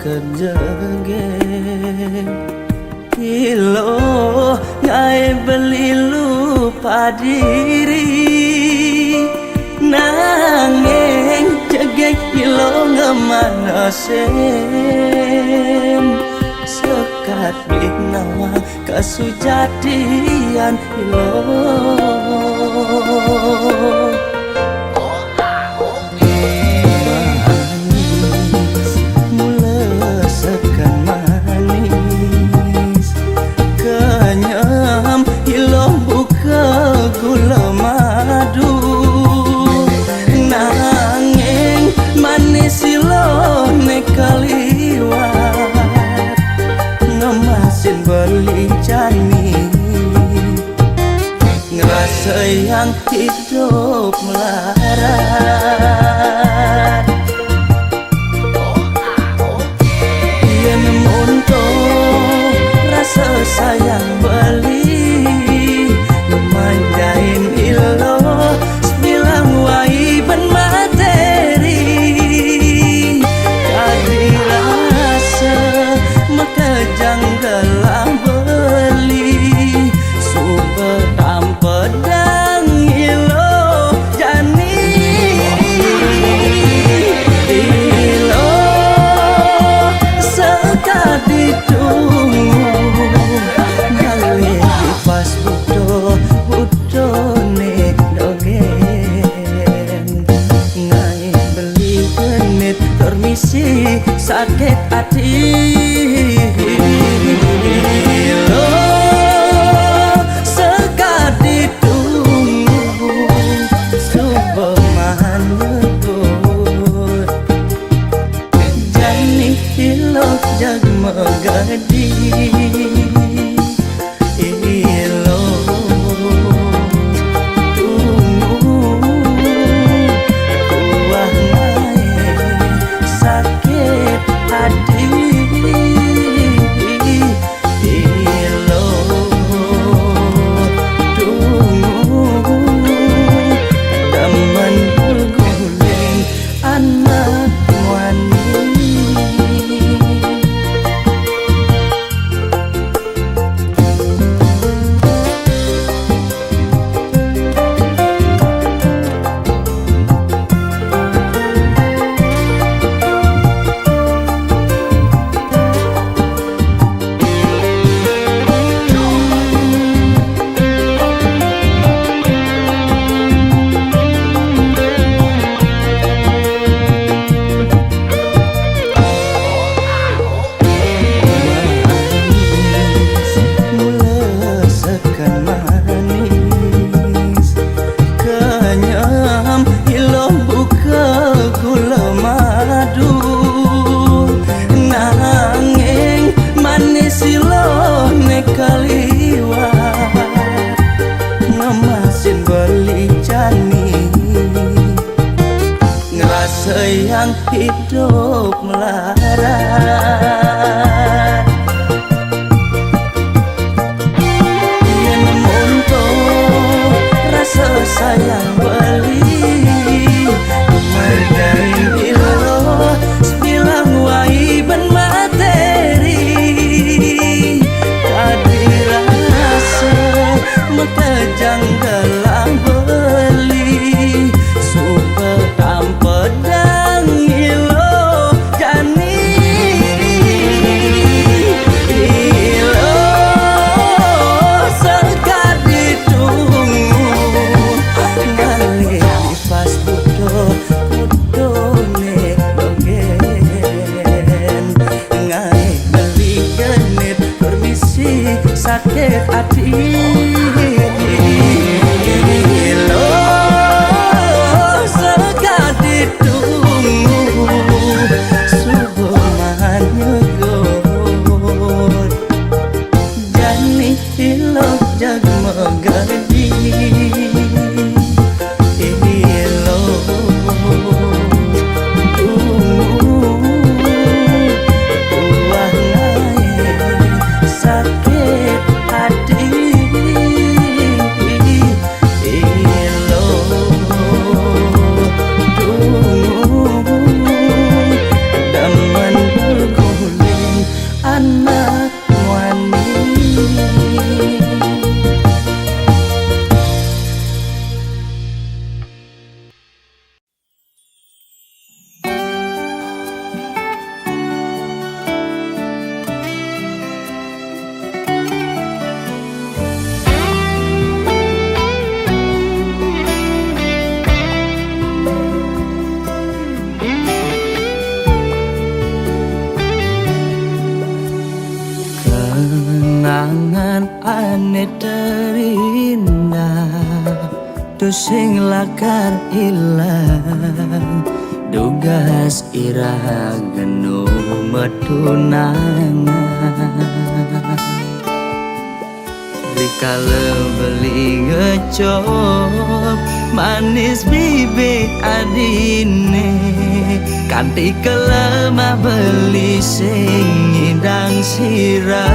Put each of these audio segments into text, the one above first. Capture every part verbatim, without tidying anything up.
Jegeg ilo ngae beli lupa diri, nanging jegeg ilo ngemanasen sekat beli nawang kasujatian ilo. Manis, mula sekan manis, kenyam ilo buka gula madu. Nanging manis ilo ne kaliwat ngemasin beli jani, ngerasa yang hidup melarat. Yen monto rasa sayang beli, manjain ilo sebilang wai ben materi. Kadi rasa makejang gelah beli, suba tampedang ilo jani. Ilo sekadi tunggu, ngalih pas buto, buto ne dogen. Ngai beli genit permisi sakit ati. Ilo sekadi tunggu, suba manyegut. Jani ilo jag megadi. Ilo tunggu, tuah ngai sakit ati. Ilo tunggu, demen beguling anak mani. Mula sekan manis, kenyam ilo buka gula madu. Nanging manis ilo ne kaliwat ngemasin beli jani, ngerasa yang hidup melarat. Yen monto rasa sayang beli, margain ilo sebilang wai ben materi. Kadi rasa makejang gelah beli, suba tampedang ilo jani. Ilo sekadi tunggu, ngalih pas buto, buto ne dogen. Ngai beli genit permisi sakit ati. Ilo sekadi tunggu, suba manyegut. Jani ilo jag megadi. Ilo tunggu, tuah ngai sakit ati. Ilo tunggu, demen beguling Rinda, tusing lakar ilang, dugas ira genu metunangan. Rikala beli ngecop manis bibih adine, kanti kelemah beli sing ngidang sira.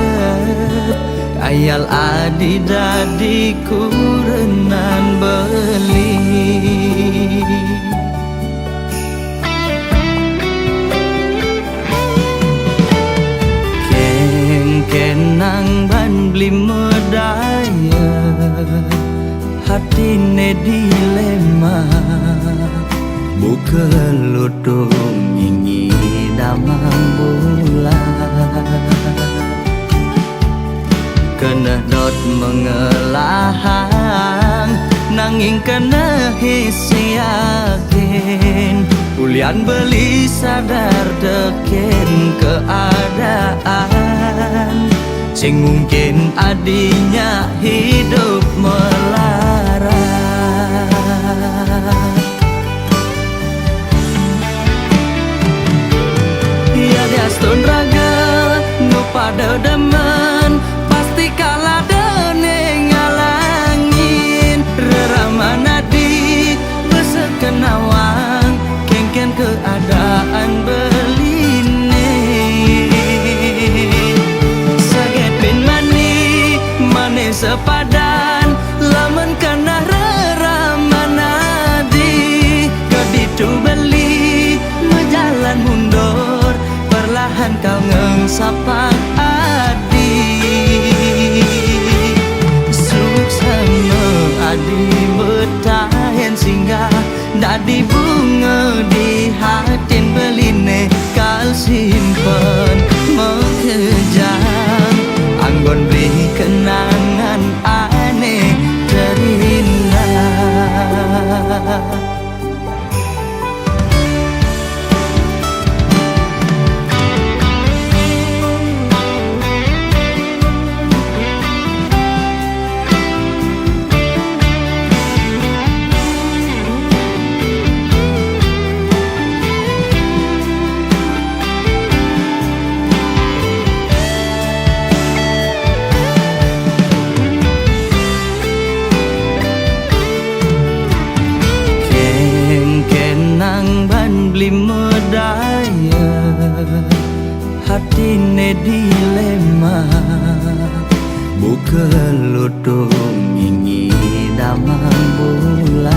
Ayal adi dadi kurenan beli. Kengkenang ban beli medaya, hatine dilema, buka lutung ngingi damang bulan. Keneh dot mengelahang, nanging keneh his yakin, ulian beli sadar teken keadaan sing mungkin adinya hidup melarat. Ya diastun raga nu pada demen, pasti kala dene ngalangin. Reraman adi basa kenawang, kengken keadaan beline. Saget bin mani, mane sepadan, lamun keneh reraman adi, keditu beli mejalan mundur, perlahan kal ngengsapang adi. Suksma adi betahen singgah, dadi bunga di hatin beline kal simpen makejang, anggon beli kenangan ane terindah. Kengkenang ban beli medaya, hatine dilema, buka lutung ngingi damang bulan.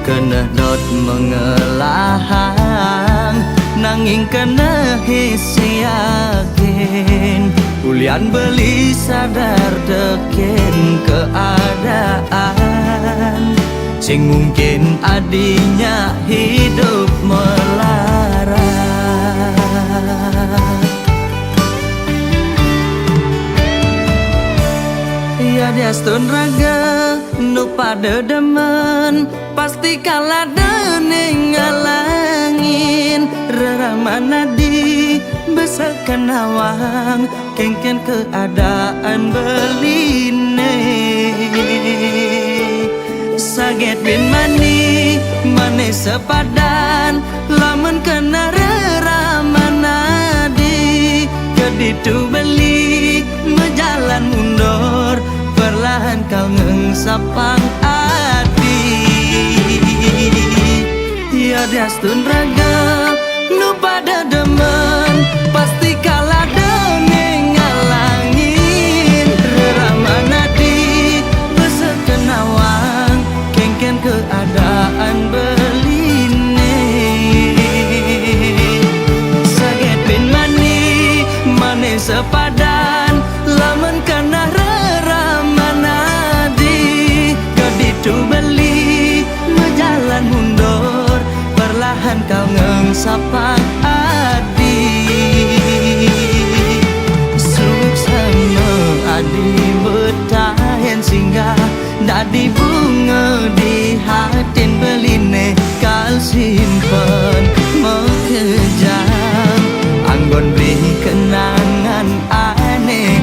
Keneh dot mengelahang, nanging keneh his yakin, ulian beli sadar teken keadaan sing mungkin adinya hidup melarat. Ya diastun raga nu pada demen, pasti kala dene ngalangin. Reraman adi basa kenawang, kengken keadaan beline. Saget bin mani, mane sepadan, lamun keneh reraman adi, keditu beli mejalan mundur, perlahan kal ngengsapang adi. Ya diastun raga nu pada demen, pasti kala dene ngalangin. Reraman adi basa kenawang, kengken keadaan beline. Saget bin mani, mane sepadan, lamun keneh reraman adi, keditu beli mejalan mundur, perlahan kal ngengsapang adi. Suksma adi betahen singgah, dadi bunga di hatin beline kal simpen makejang, anggon beli kenangan ane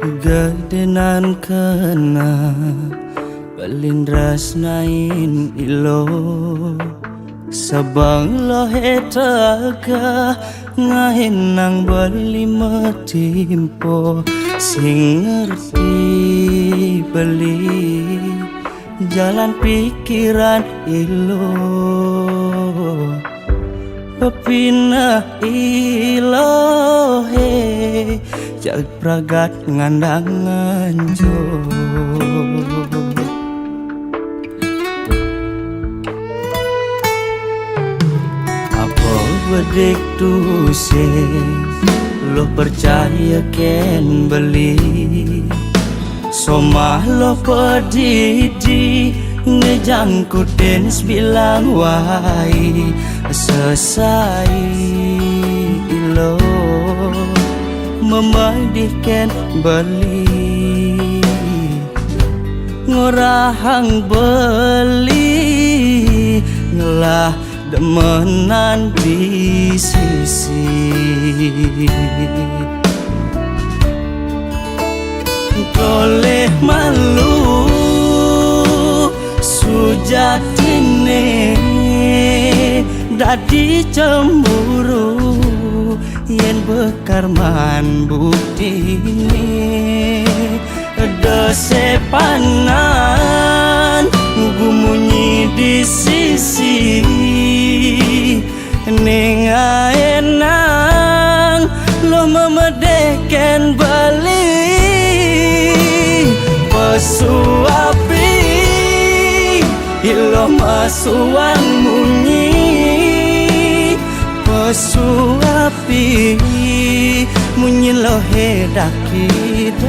Gedenan kena pelindras nain ilo, sabang lohe tega ngain nang beli metimpo, sing ngerti beli jalan pikiran ilo. Pepineh ilo he, jag pragat ngandang nganjo. Apa bedik tusing, lo percaya ken beli. Somah lo pedidi, ngejang kuten sebilang wai. Sesai ilo memedihken beli, ngorahang beli ngelah demenan di sisi. Toleh malu sujatine, dadi cemburu yen bekarman buktine. Desepanan gumunyi di sisi, ning aenang lo memedeken beli. Pesu api ilo masuang munyi, pesu api munyi lohe daki-daki.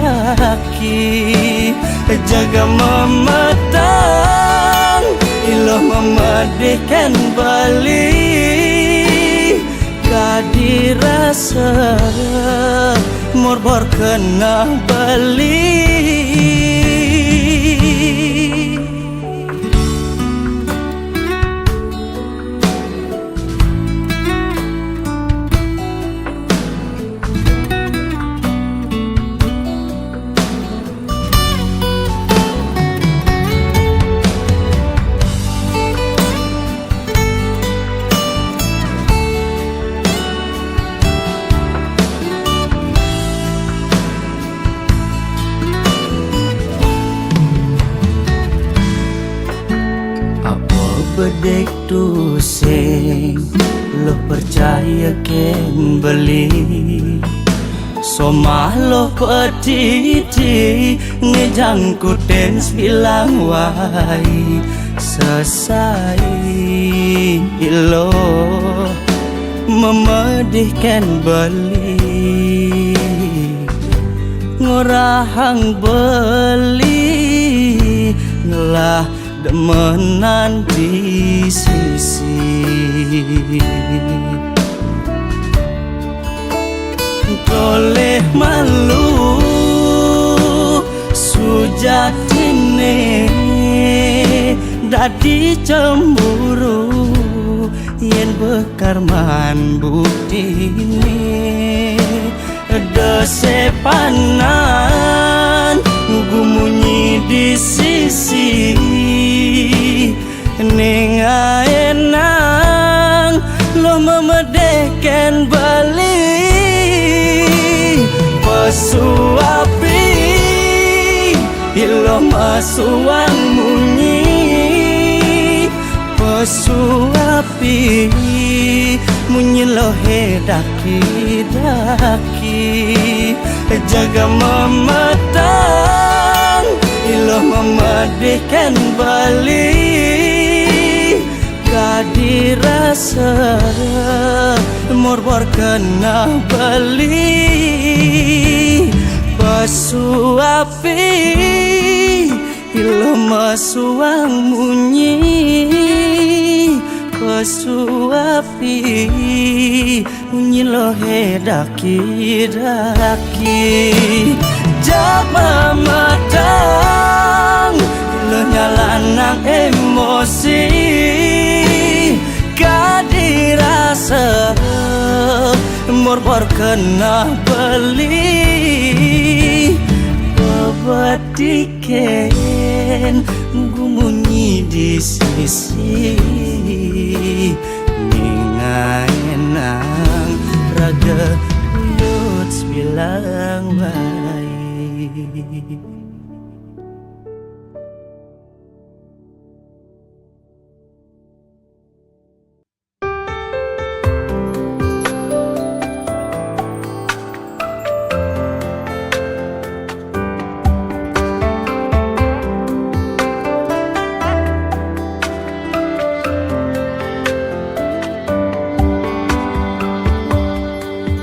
Jaga memetang ilo memedihken beli, kadi rasa morbor kena beli. Apa bedik tusing, lo percaya ken beli. Somah lo pedidi, ngejang kuten sebilang wai. Sesai ilo memedihken beli, ngorahang beli ngelah demenan di sisi. Toleh malu sujatine, dadi cemburu yen bekarman buktine. Desepanan gumunyi di sisi, ning aenang lo memedeken beli. Pesu api ilo masuang munyi, pesu api munyi lohe daki-daki. Jaga memetang ilo memedihken beli, kadi rasa morbor kena beli. Pesu api ilo masuang munyi, pesu api munyi lohe daki-daki. Jak memetang ilo nyalanang emosi, kadi rasa morbor kena beli. Atiken gumunyi di sisi, ningaenang raga yot bilang baik.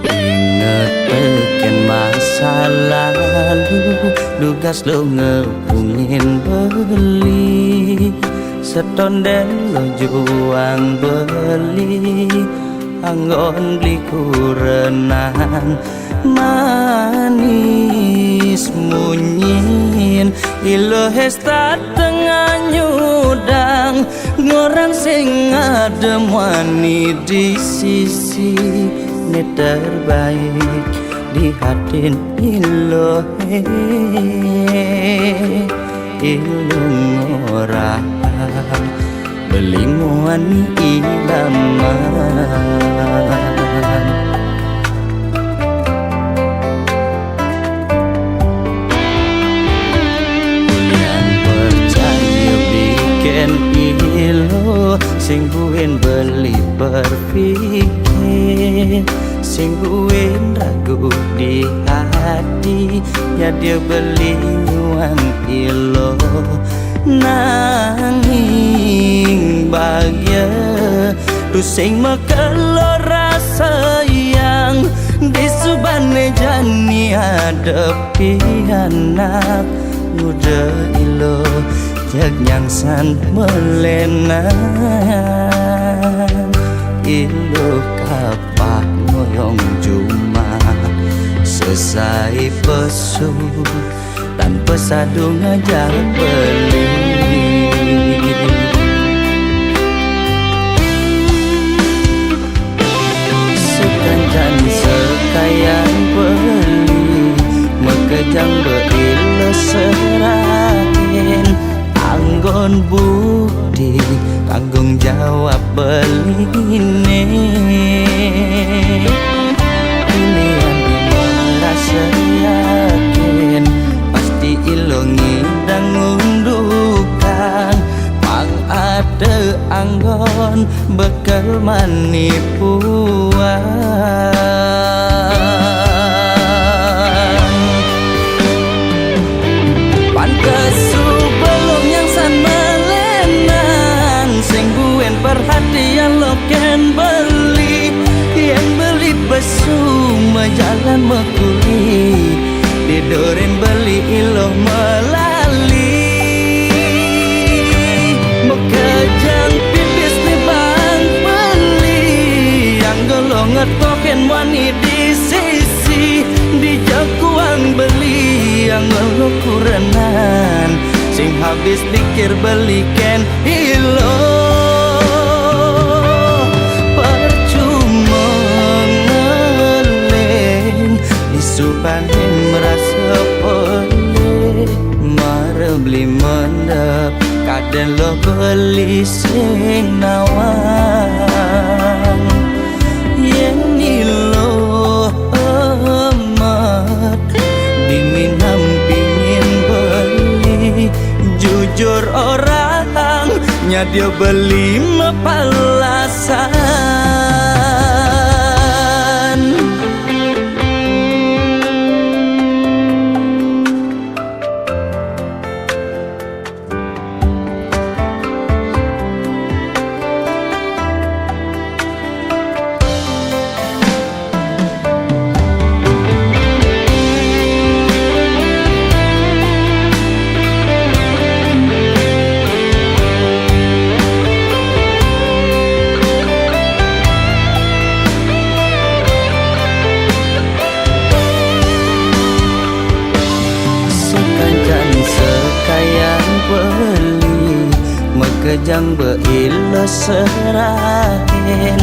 Ingeteken masa lalu, dugas lo ngepungin beli. Setondel lo juang beli, anggon beli kurenan manis munyin. Ilo hesta tengah nyudang, ngorang sing ada muani di sisi, ne terbaik di hatin ilo he. Ilung orang beli muani idaman. Yang percaya bikin ilo, sing buin beli berpikir, sing buin ragu di hati, ya dia beli nyuang ilo. Nanging bahagia, tusing makelor sayang, di subane jani ada pianak muda ilo, jag nyangsan melenan ilo kapah ngoyong juma, sesai pesu tanpa sadu ngajak beli. Sekanjan sekayang beli, makejang beila serahin, anggon bukti tanggungjawab beline. Pilihan di merasa yakin, pasti ilo ngidang ngundukan, pang ada anggon bekel manipuan. Pantes sebelum nyangsan melenan, sing buin perhatian lo ken beli, yang beli besuma jalan mekuli, didorin beli ilo melali. Makejang pipis ni bang beli, yang gelo ngetoken muani di sisi, di jakuang beli, yang gelo kurenan, sing habis pikir beli ken ilo. Percuma ngeleng, di subahin merasa pelih, mara beli mendep, kaden lo beli sing nawang. Yen ilo amat, di minam pingin beli, jujur orang, nya dia beli mepalasan. Sekanjan sekayang beli, makejang beila serahin,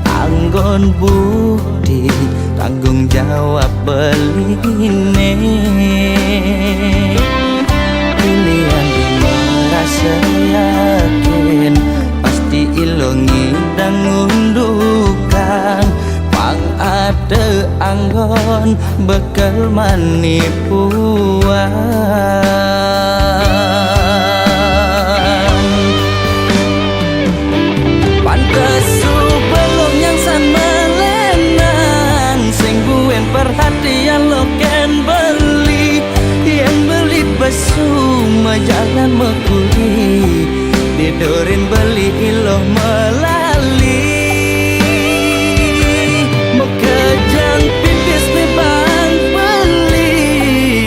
anggon bukti tanggungjawab beline. Bekel manipuan. Pantes suba lo nyang san melenan, sing buin perhatian lo ken beli. Yen beli besu majalan makuli, didurin beli iloh malali. Makejang pipis ni bang beli,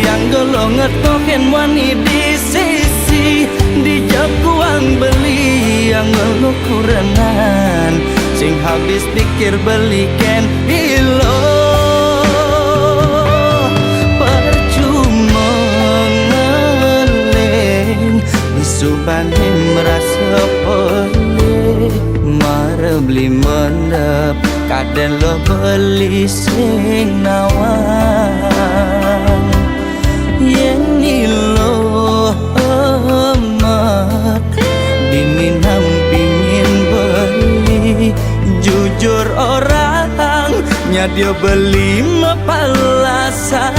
yang golo ngetokin wani di sisi. Di jakuang beli, yang golo kurenan, sing habis pikir beli ken iloh. Percuma ngeling, disubahin merasa pelih. Mara beli mendep, kaden lo beli sing nawang. Yen iloh emet, dini nampingin beli. Jujur orang, nyadia beli mapalasan.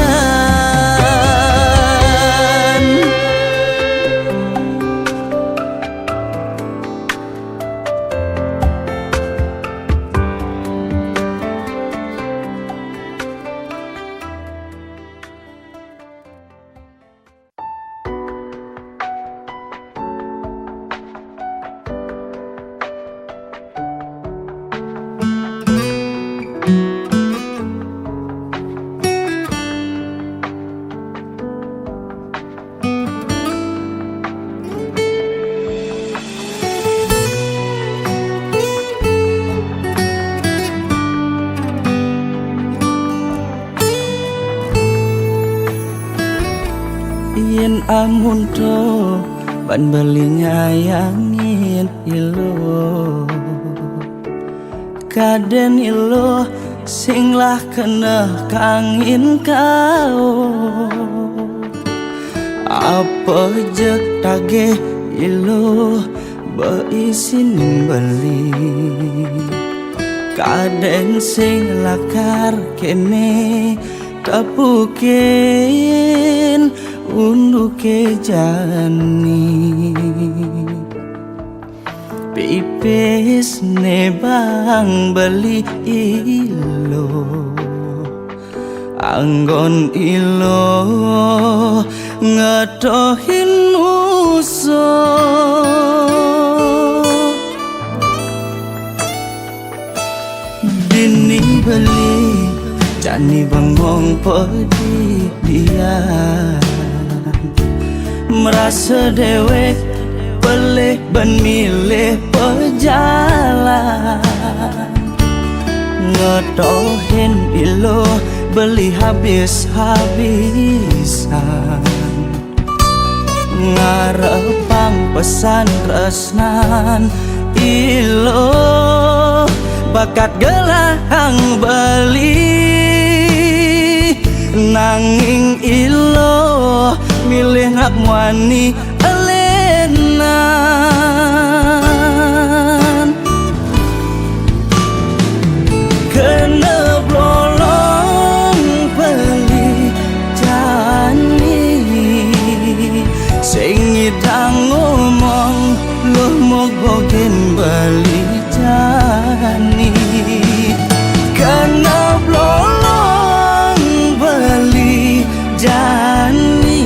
Yen amun to ban beli nyayangin iloh, kaden iloh sing lah keneh kangin kao. Apa je tagih iloh beisin beli, kaden sing lakar kene tepukin unduke jani. Pipis ne bang beli iloh, anggon iloh ngetohin musuh. Dini beli jani bengong pedidian, merasa dewek pelih ban milih pejalan. Ngetohin iloh beli habis-habisan, ngarepang pesan tresnan iloh bakat gelahang beli. Nanging iloh milih nak muani elenan. Kena blolong beli jani, sing ngidang ngomong luh mok bogen beli jani. Kena blolong beli jani,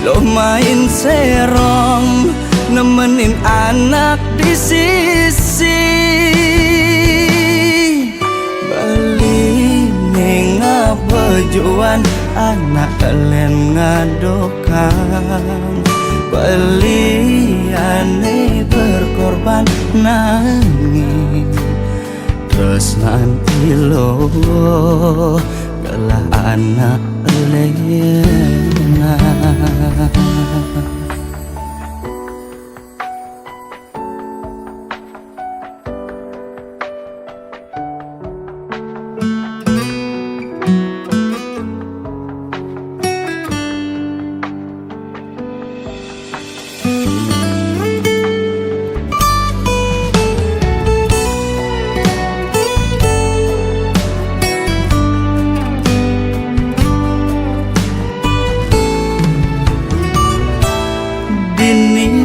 luh main serong nemenin anak di sisi. Beli ne ngabejuan anak elen ngadokang. Beli ane berkorban nanging tresnan iloh gelah anak elena.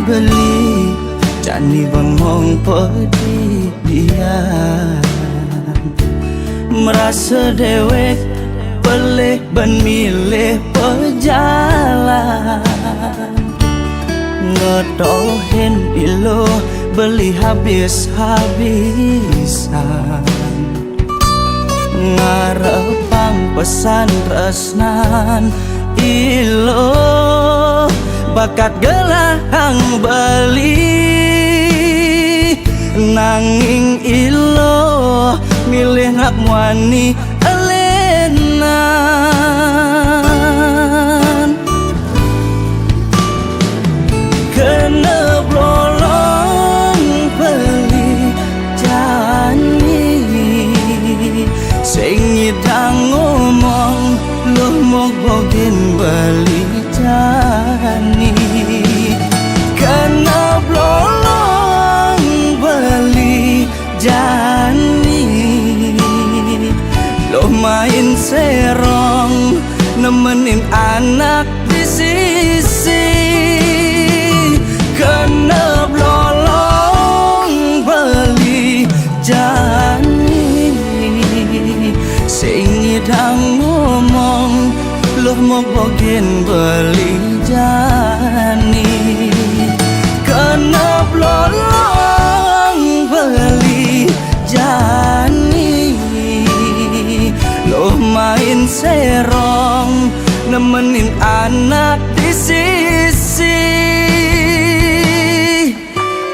Beli jani bengong pedidian, merasa dewek pelih ben milih pejalan. Ngedohin iluh beli habis-habisan, ngarepang pesan tresnan iluh, bakat gelahang beli. Nanging iluh milih nak muani elenan. Kena blolong beli jani, sing nyidang ngomong luh mok bogin beli jani. Kena blolong beli jani, luh main serong nemenin anak di sisi. Kena blolong beli jani, sing nyidang ngomong luh mok bogin beli jani. Kena blolong beli jani, luh main serong nemenin anak di sisi.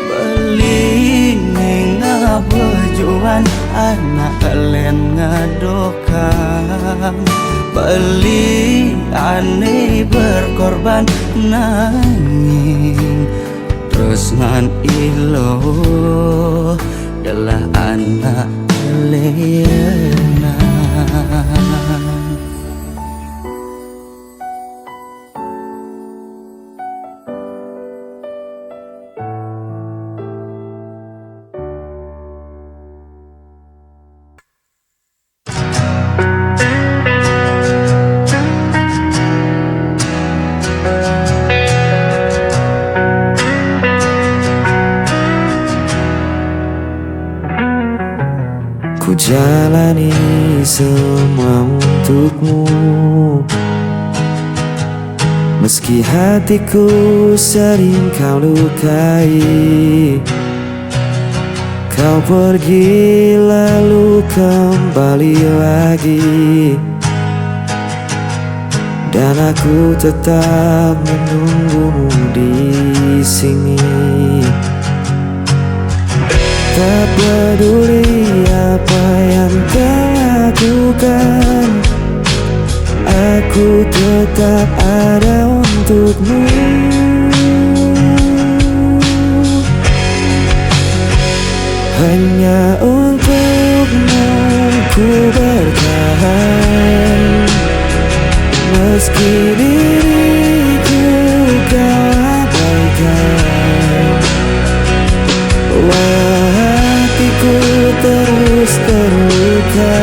Beli ning ngabejuan anak elen ngadokang. Beli ane berkorban nanging terus ngan iluh telah anak elenan. Ku jalani semua untukmu, meski hatiku sering kau lukai. Kau pergi lalu kembali lagi, dan aku tetap menunggumu di sini. Tak peduli apa yang kau lakukan, aku tetap ada untukmu. Hanya untukmu ku bertahan, meski diriku kau abaikan. Walau hatiku terus terluka,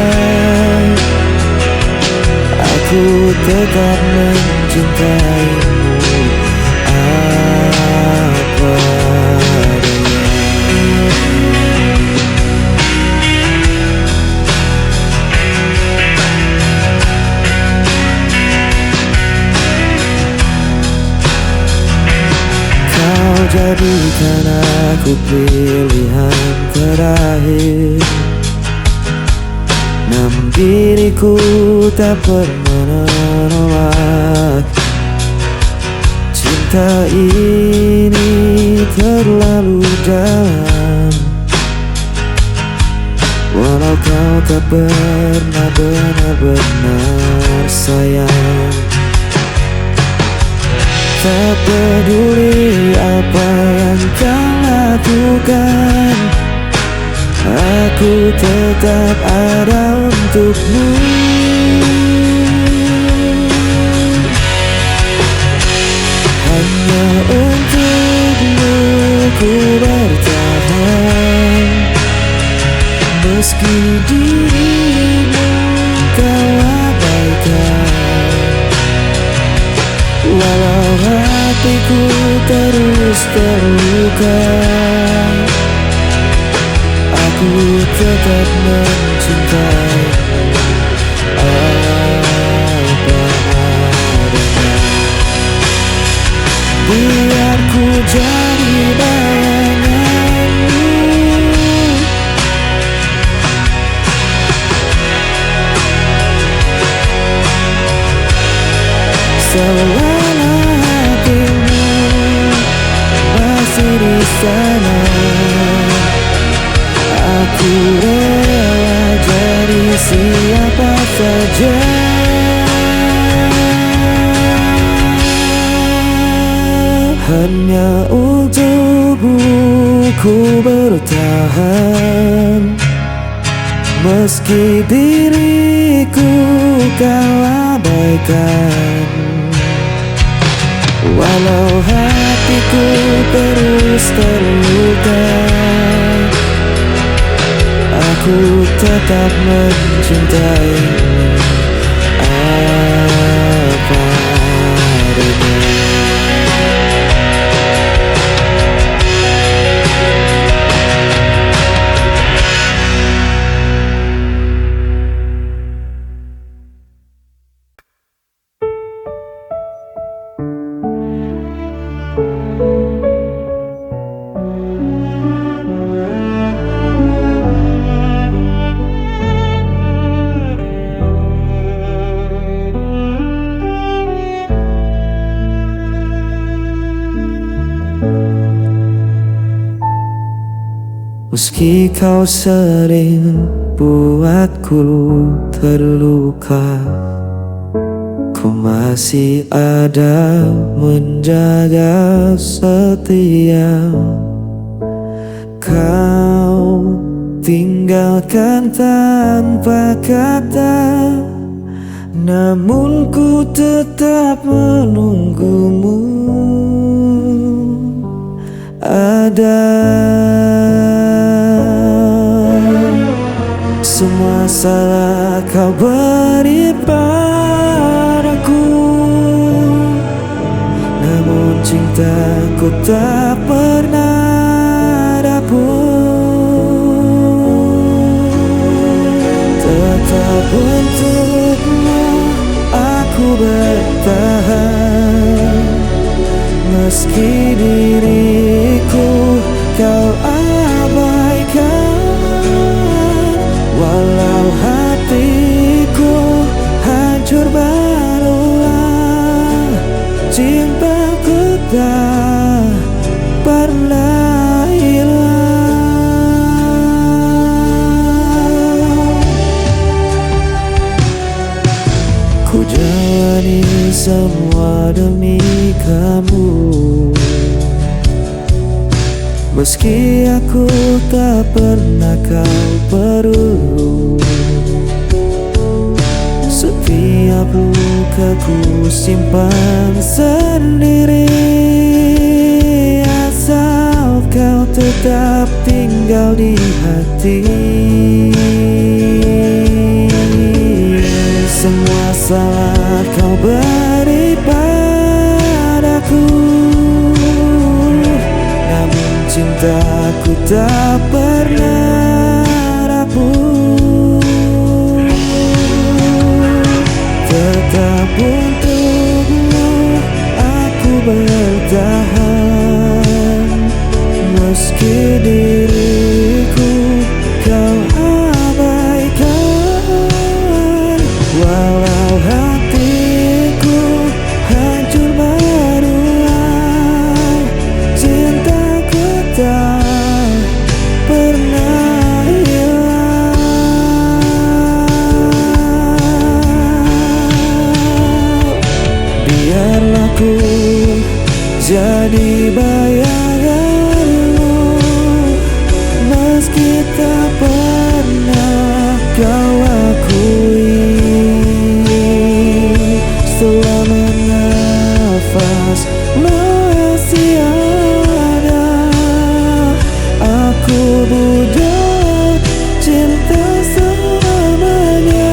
aku tetap mencintaimu apa adanya. Kau jadikan aku pilihan terakhir, namun diriku tak pernah menolak. Cinta ini terlalu dalam, walau kau tak pernah benar-benar sayang. Tak peduli apa yang kau lakukan, aku tetap ada untukmu. Hanya untukmu ku bertahan, meski dirimu kau abaikan. Walau hatiku terus terluka, aku tetap mencintai. Apa adanya. Biar ku jadi bayanganmu. Seolah hatimu masih di sana. Aku rela jadi siapa saja. Hanya untukmu ku bertahan. Meski diriku kau abaikan, walau hatiku terus terluka, aku tetap mencintaimu. Apa adanya. Meski kau sering buatku terluka, ku masih ada menjaga setia. Kau tinggalkan tanpa kata, namun ku tetap menunggumu. Ada semua salah kau beri padaku, namun cintaku tak pernah rapuh. Tetap untukmu aku bertahan. Meski diriku kau abaikan, walau hatiku hancur berulang, cintaku tak pernah hilang. Ku jalani semua demi kamu. Meski aku tak pernah kau perlu, setiap luka ku simpan sendiri. Asal kau tetap tinggal di hati. Semua salah kau beri padaku, namun cintaku tak pernah rapuh. Tetap untukmu aku bertahan. Meski diriku kau abaikan, walau hatiku hancur berulang, cintaku tak pernah hilang. Biarlah ku jadi bayanganmu, meski tak pernah kau akui. Selama nafas masih ada, aku budak cinta selamanya.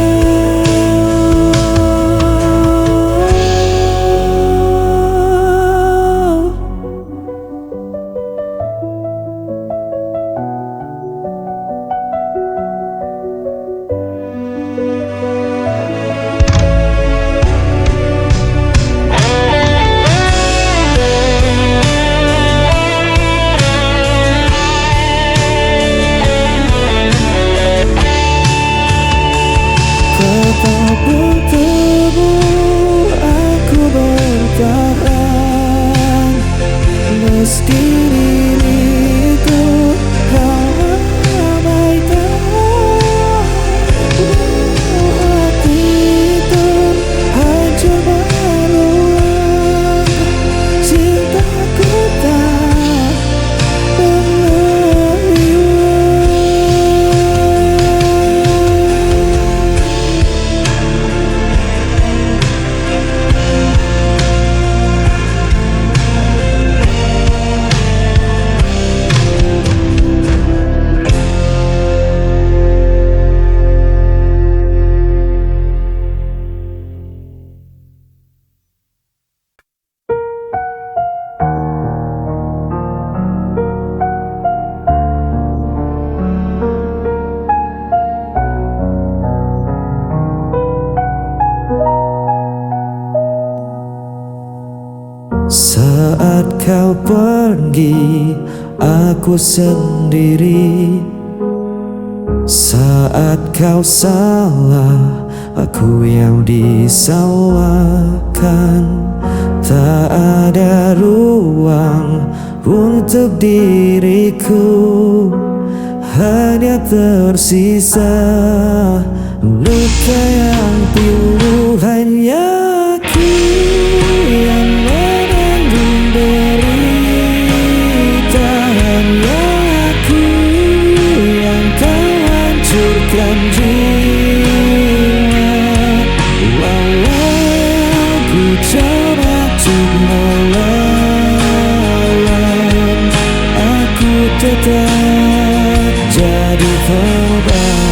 Kau pergi, aku sendiri. Saat kau salah, aku yang disalahkan. Tak ada ruang untuk diriku, hanya tersisa luka yang pilu. Hanya aku yang menanggung derita, hanya aku yang kau hancurkan jiwa. Walau ku coba untuk melawan, aku tetap jadi korban.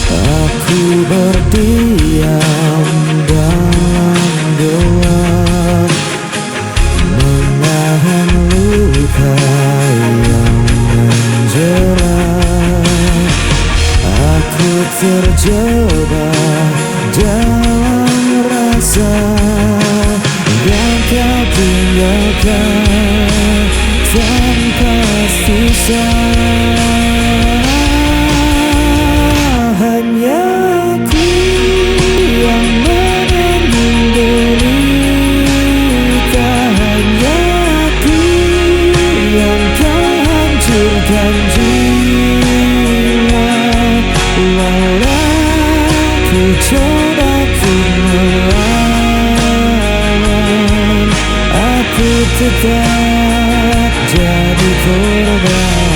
Aku berdiam dalam gelap, menahan luka yang menjerat. Aku terjebak dalam rasa yang kau tinggalkan tanpa sisa. Hanya aku yang menanggung derita, hanya aku yang kau hancurkan jiwa. Walau ku coba untuk melawan, aku tetap jadi korban.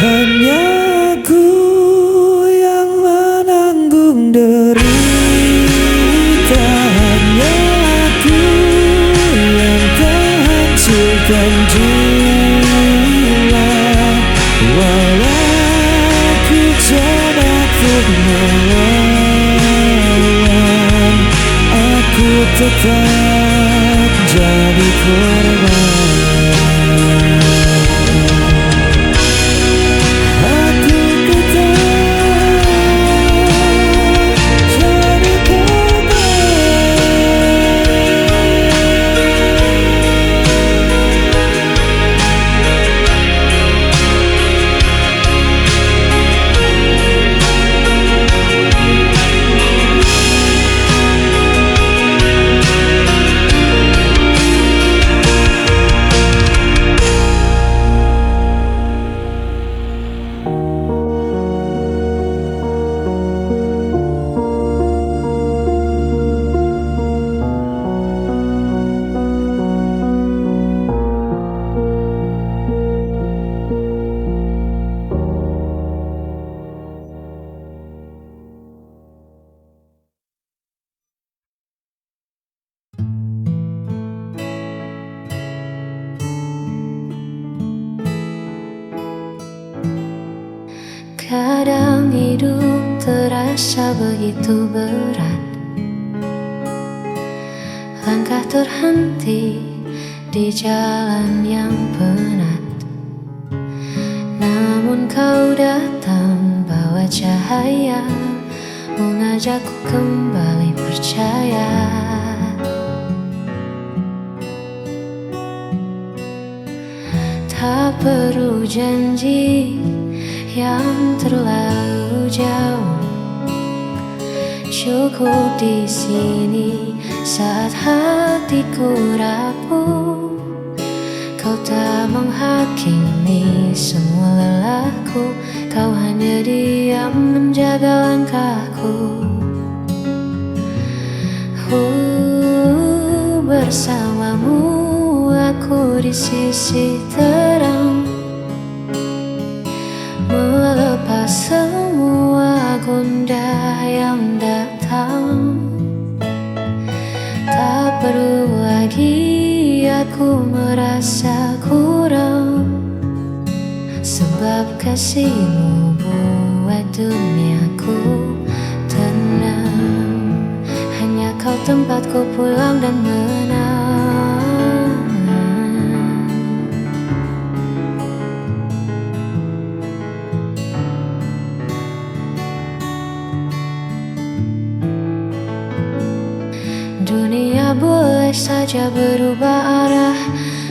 Hanya aku yang menanggung derita, hanya aku yang terhancurkan jiwa. Walau ku coba untuk melawan, aku tetap jadi korban. Aku tetap jadi korban. Kadang hidup terasa begitu berat, langkah terhenti di jalan yang penat. Namun kau datang bawa cahaya, mengajakku kembali percaya. Tak perlu janji yang terlalu jauh, cukup di sini saat hatiku rapuh. Kau tak menghakimi semua lelahku, kau hanya diam menjaga langkahku. Ku bersamamu, aku di sisi terang, melepas semua gundah yang datang. Tak perlu lagi aku merasa kurang. Sebab kasihmu buat duniaku tenang. Hanya kau tempatku pulang dan menang. Dunia boleh saja berubah arah,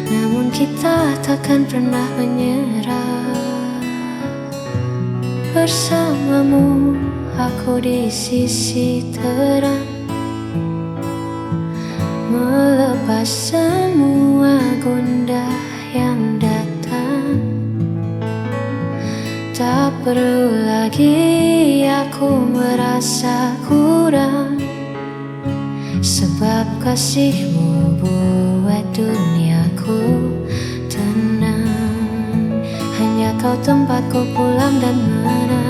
namun kita takkan pernah menyerah. Bersamamu aku di sisi terang, melepas semua gundah yang datang. Tak perlu lagi aku merasa kurang, sebab kasihmu buat duniaku tenang. Hanya kau tempatku pulang dan menang.